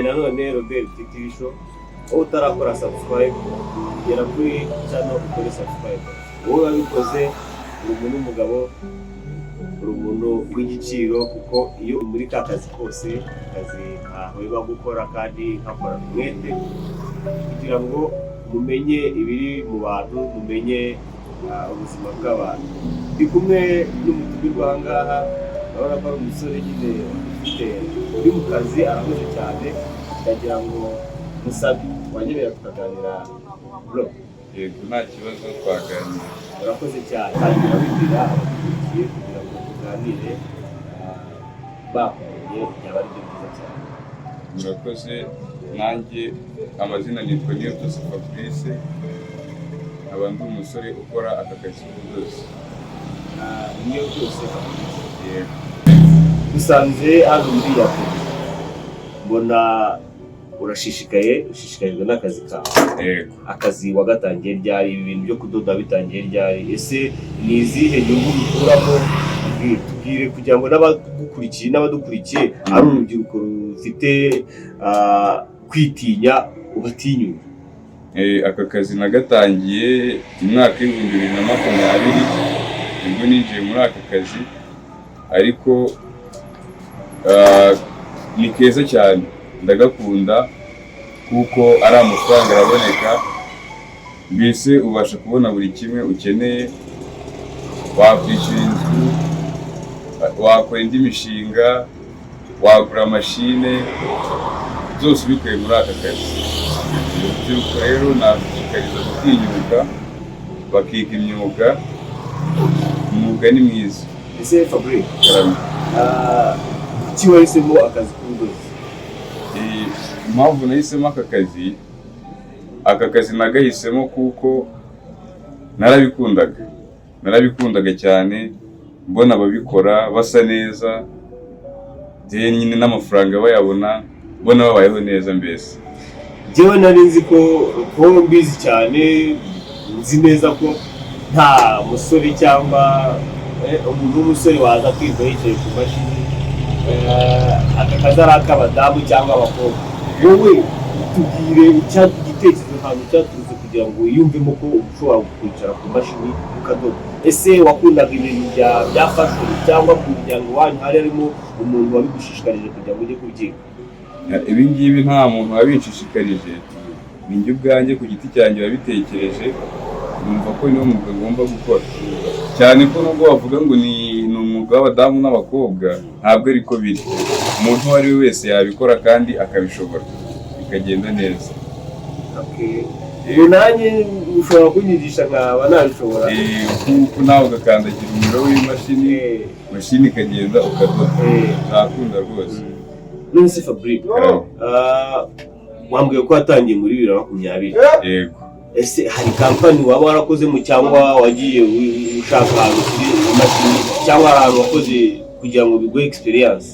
Nanone Robert TV Show. Wowe utarakora subscribe, gera kuri channel ukore subscribe. Wowe wabikoze, uri umuntu w'umugabo, uri umuntu w'igiciro, kuko iyo uri muri ka kazi kose, akazi kahwema gukora kandi nkakorana umwete kugira ngo mumenye ibiri mu bantu, mumenye ubuzima bw'abantu. Ndi kumwe n'umutumirwa aha ngaha, urabona ko ari umusore nyine ufite uri mu kazi, arahuze cyane. Ndagira ngo musabe wanyemerera tukaganira, bro? Yego, nta kibazo, twaganira. Urakoze cyane. Tangira wibwira abadukurikiye kugira ngo tuganire, bakumenye byaba ari byo byiza cyane. Murakoze. Nanjye amazina nitwa Niyobyose Fabrice, nkaba ndi umusore ukora aka kazi k'ubudozi. Niyo byose Fabrice? Yego. Dusanze hano muri Yakobo, mbona urashishikaye, ushishikajwe n'akazi kawe. Yego. Akazi wagatangiye ryari? Ibi bintu byo kudoda bitangiye ryari? Ese ni izihe nyungu bikuramo? Tubwire kugira ngo n'abagukurikiye n'abadukurikiye ari urubyiruko rufite kwitinya, ubatinyure. Aka kazi nagatangiye mu mwaka w'2020, nibwo ninjiye muri aka kazi, ariko ni keza cyane, ndagakunda kuko ari amafaranga araboneka, mbese ubasha kubona buri kimwe ukeneye: wakwishyura inzu, wakora indi mishinga, wagura mashine, byose ubikuye muri aka kazi. Urubyiruko rero nashishikariza gutinyuka bakiga imyuga. Umwuga ni mwiza. Ese Fabrice, Karame. Kuki wahisemo akazi k'ubudozi? Impamvu nahisemo aka kazi, aka kazi nagahisemo kuko narabikundaga, narabikundaga cyane, mbona ababikora basa neza, njyewe nyine n'amafaranga bayabona, mbona babayeho neza mbese. Njyewe nari nzi ko mbizi cyane, nzi neza ko nta musore cyangwa umuntu w'umusore waza kwiga yicaye ku mashini. Aka kazi ari ak'abadamu cyangwa abakobwa. Wowe tubwire igitekerezo ntabwo cyaturutse kugira ngo wiyumvemo ko ushobora kwicara ku mashini ukadoda. Ese wakundaga ibintu bya fashion, cyangwa mu muryango wanyu hari harimo umuntu wabigushishikarije kugira ngo ujye kubyiga? Ibi ngibi nta muntu wabishishikarije, ni njye ubwanjye ku giti cyanjye wabitekereje, numva ko niwo mwuga ngomba gukora, cyane ko nubwo bavuga ngo ni umwuga w'abadamu n'abakobwa, ntabwo ariko biri. Umuntu uwo ari we wese yabikora kandi akabishobora bikagenda neza. Ubu nanjye ushobora kunyigisha nkaba nabishobora? Nk'uko nawe ugakandagira umuriro w'imashini, mashini ikagenda, ukadoda. Ntakunda rwose. None se Fabrice, Karame. Wambwiye ko watangiye muri 2020? Yego. Ese hari kampani waba warakozemo, cyangwa wagiye ushaka ahantu kuri imashini, cyangwa hari ahantu wakoze kugira ngo biguhe experience?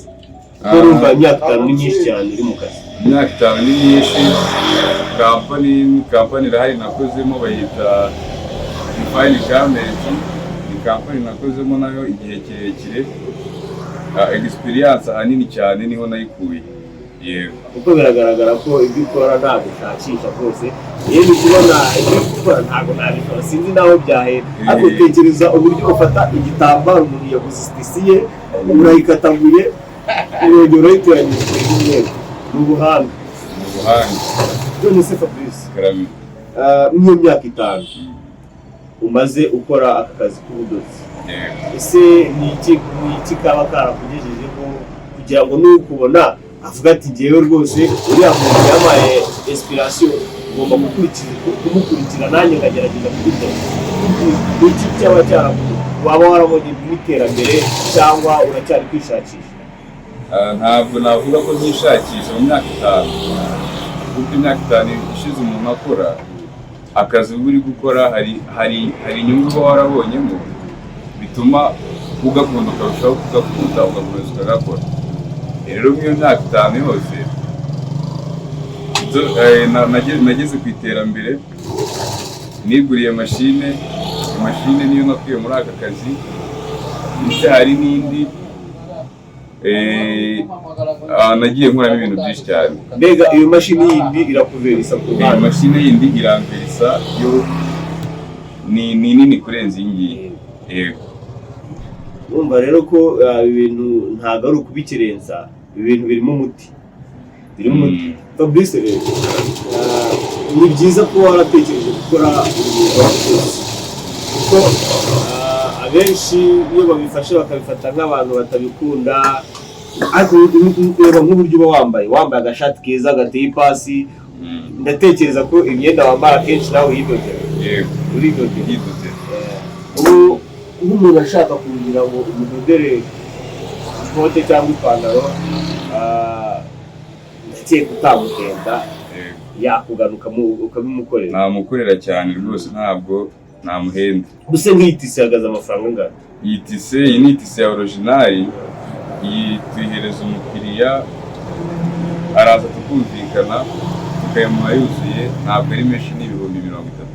Kuko urumva imyaka 5 ni myinshi cyane uri mu kazi. Imyaka 5 ni myinshi. Kampani irahari nakozemo, bayita Refine Garment. Ni kampani nakozemo nayo igihe kirekire. Experience ahanini cyane niho nayikuye, yego. Kuko biragaragara ko ibyo ukora ntabwo ushakisha rwose. Iyo ndi kubona ibyo uri gukora, ntabwo nabikora, sinzi n'aho byahera. Ariko tekereza uburyo ufata igitambaro, umuntu yaguze isitisi ye, urayikataguye, urongera urayiteranyije umweru. Ni ubuhanga. Ni ubuhanga. None se Fabrice, Karame. Nk'iyo myaka 5 umaze ukora aka kazi k'ubudozi, Yego. ese ni iki kaba karakugejejeho kugira ngo nukubona avuga ati: "Ngewe rwose uriya muntu yampaye inspiration, ngomba kumukurikira nanjye nkagerageza kubikora"? Ni iki cyaba waba warabonye mu iterambere, cyangwa uracyari kwishakisha? Ntabwo navuga ko nishakisha mu myaka 5, kuko imyaka 5 ishize umuntu akora akazi uba uri gukora, hari inyungu uba warabonyemo bituma ugakunda, ukarushaho kugakunda, ugakomeza ukagakora. Rero muri iyo myaka 5 yose nageze ku iterambere, niguriye mashine. Mashine niyo nakuye muri aka kazi, ndetse hari n'indi. Nagiye nkoramo ibintu byinshi cyane. Mbega iyo mashini yindi irakuverisa ku Iyi ruhande? Mashini yindi iramverisa, yo ni nini kurenza iyi ngiyi, yego. Urumva rero ko ibintu ntabwo ari ukubikerensa, ibi bintu birimo umuti, birimo umuti. Fabrice rero, ni byiza kuba waratekereje gukora umwuga w'ubucuruzi, kuko abenshi iyo babifashe bakabifata nk'abantu batabikunda. Ariko reba nk'uburyo uba wambaye agashati keza gateye ipasi. Ndatekereza ko imyenda wambara akenshi nawe uyidodera. Yego. Uridodera? Ndidodera. Ubu nk'umuntu ashaka kugira ngo umudodere ikote cyangwa ipantaro, ndakeka utamugenda. Yego. Yakugana ukabimukorera. Namukorera cyane rwose, ntabwo namuhenda. Gusa nk'iyi tissu ihagaze amafaranga angana? Iyi tissu, iyi ni tissu ya original. Iyi tuyihereza umukiriya, araza tukumvikana, tukayamuha yuzuye. Ntabwo ari menshi, ni 30,000,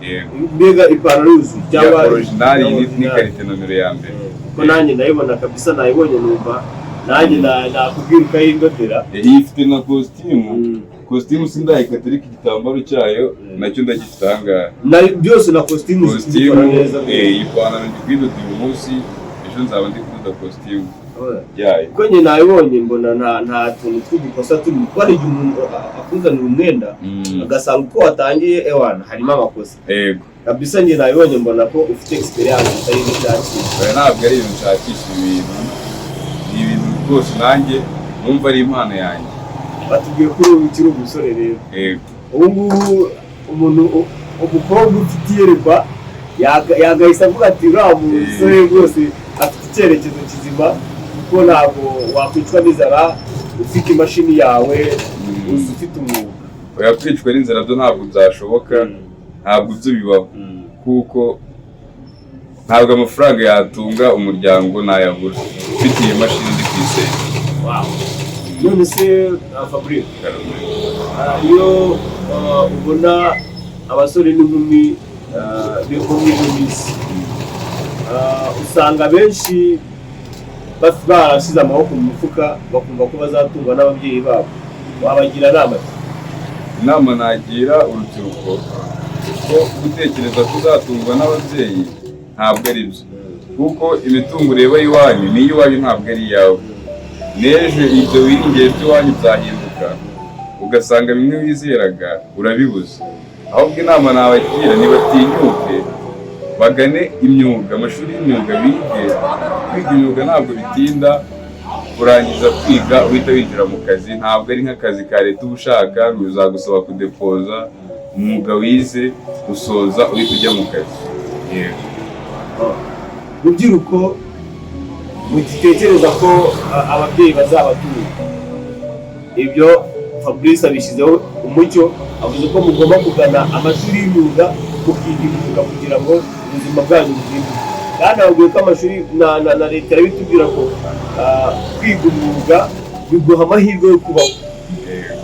yego. Mbega ipantaro yuzuye cyangwa Ya original, iyi ni original. Qualité nomero ya mbere. Kuko nanjye ndayibona kabisa, nayibonye numva nanjye nakubwira ukayindodera. Iyi ifite na kositimu. Kositimu sindayikata, ariko igitambaro cyayo nacyo ndagifite aha ngaha. Byose na kositimu kositimu zikora neza. Iyi pantaro ndi kuyidoda uyu munsi, ejo nzaba ndi kudoda kositimu yayo. Kuko njye nayibonye mbona nta tuntu tw'udukosa turimo, kuko hari igihe umuntu akuzanira umwenda agasanga uko watangiye, ewana, harimo amakosa. Kabisa njye nabibonye mbona ko ufite experience utari n'ishakira. Oya, ntabwo ari ibintu nshakisha. Ibintu ni ibintu rwose nanjye numva ari impano yanjye. Batubwiye ko uri ukiri umusore rero. Yego. Ubu ngubu umuntu umukobwa ufite iyerekwa yagahise avuga ati: "Uriya musore rwose afite icyerekezo kizima," kuko ntabwo wakwicwa n'inzara ufite imashini yawe, uzi ufite umwuga. Oya, kwicwa n'inzara byo ntabwo byashoboka, ntabwo ibyo bibaho, kuko ntabwo amafaranga yatunga umuryango nayabura ufite iyi mashini ndi kwisenya. Wow. None se Fabrice, iyo ubona abasore n'inkumi bo muri ino minsi, usanga benshi barashyize amaboko mu mufuka, bakumva ko bazatungwa n'ababyeyi babo, wabagira inama ki? Inama nagira urubyiruko, ko gutekereza ko uzatungwa n'ababyeyi ntabwo ari byo, kuko imitungo ureba iwanyu ni iy'iwanyu, ntabwo ari iyawe. N'ejo ibyo wiringiye by'iwanyu byahinduka, ugasanga bimwe wizeraga urabibuze. Ahubwo inama nabagira, ntibatinyuke bagane imyuga, amashuri y'imyuga bige. Kwiga imyuga ntabwo bitinda. Kurangiza kwiga uhita winjira mu kazi, ntabwo ari nk'akazi ka leta uba ushaka ngo bizagusaba kudepoza. Umwuga wize usoza uhita ujya mu kazi, yego. Rubyiruko mugitekereza ko ababyeyi bazabatunga, ibyo Fabrice abishyizeho umucyo. Avuze ko mugomba kugana amashuri y'imyuga, mukiga imyuga kugira ngo ubuzima bwanyu buhinduke. Kandi ababwiye ko amashuri na leta irabitubwira ko kwiga umwuga biguha amahirwe yo kubaho. Yego.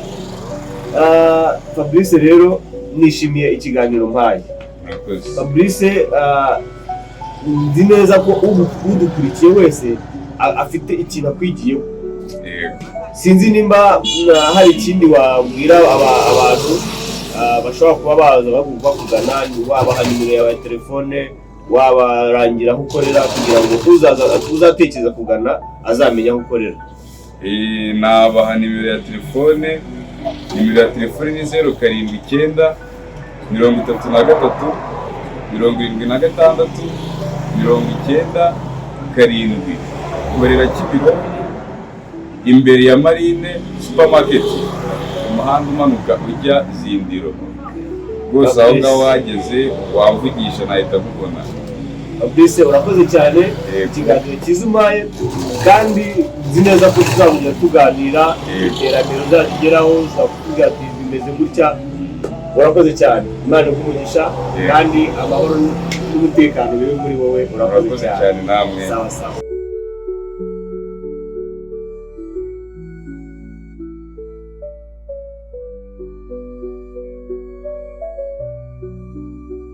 Fabrice rero, nishimiye ikiganiro mpaye. Murakoze. Fabrice, nzi neza ko udukurikiye wese afite ikintu akwigiyeho. Yego. Sinzi nimba hari ikindi wabwira abantu bashobora kuba baza bakugana, wabaha nimero yawe ya telefone, wabarangira aho ukorera, kugira ngo uzaza uzatekereza kugana azamenye aho ukorera. Nabaha nimero ya telefone. Nimero ya telefone ni 079 33 76 97. Nkorera Kimironko, imbere ya Marine Supermarket, umuhanda umanuka ujya Zindiro. Rwose aho ngaho wageze wamvugisha, nahita nkubona. Fabrice, urakoze cyane. Yego. Ikiganiro cyiza umpaye, kandi nzi neza ko tuzongera tuganira. Yego. Iterambere uzageraho uzakubwira ati bimeze gutya. Urakoze cyane, Imana iguhe umugisha. Yego. Kandi amahoro n'umutekano bibe muri wowe. Urakoze Murakoze cyane. cyane namwe. Sawa sawa.